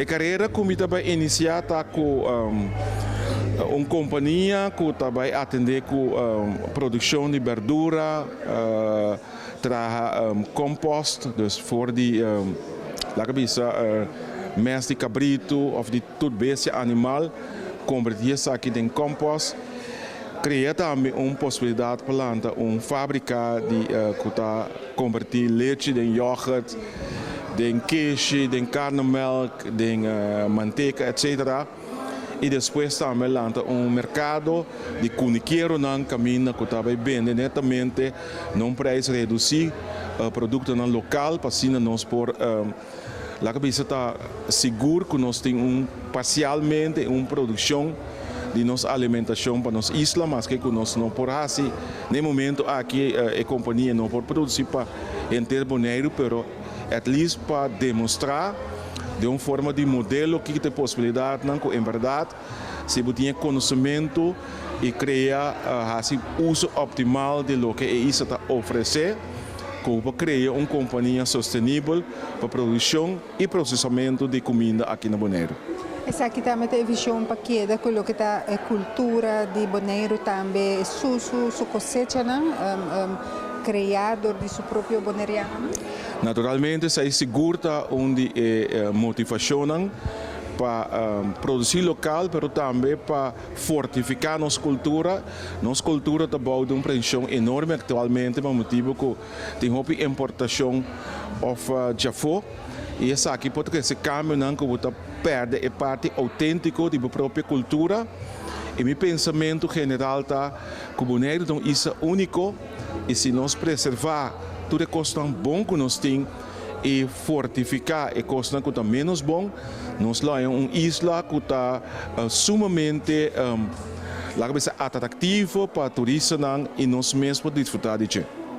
E karera ku mi ta bai inisiá ta ku un kompania ku ta bai atendé ku produkshon di berdura, traha kompost, dus for di laga bisa mes di kabritu òf di tur bestia animal, kombertí esaki den kompost. Krea tambe un posibilidat pa lanta un fábrika di ku ta kombertí lechi den yògùrt, den keshi, den karnemelk, den manteka etsetera. I despues tambe lanta un merkado di kunikeronan kaminda ku ta bai bende netamente na un preis redusí produktonan lokal pa asina nos por laga bisa ta sigur ku nos tin un parsialmente un produkshon di nos alimentashon pa nos isla maske ku nos no por hasi na e momento aki e kompania no por produsi pa henter Boneiru pero at least pa demostrá den un forma di modelo kiko ta e posibilidatnan ku en bèrdat si bo tin e konosementu i krea hasi uso optimal di loke e isla ta ofresé. Ku por krea un kompania sostenibel pa produkshon i prosesamentu di kuminda aki na Boneiru. Esaki tambe ta e vishon pa keda ku loke ta e kultura di Boneiru tambe su su su kosechanan kreá dor di su propio bonerianonan. Naturalmente esei sigur ta un di e motivashonnan pa produsí lokal pero tambe pa fortifiká nos kultura. Nos kultura ta bou di un prenshon enorme aktualmente pa motibu ku tin hopi importashon òf djafó i esaki por trese kambionan ku bo ta pèrdè e parti outéntiko di bo propio kultura. I mi pensamentu general ta ku Boneiru ta un isla úniko i si nos preservá tur e kosnan bon ku nos tin i fortifiká e kosnan ku ta ménos bon, nos lo haña un isla ku ta sumamente, laga bisa, atraktivo pa turistanan i nos mes por disfrutá di dje.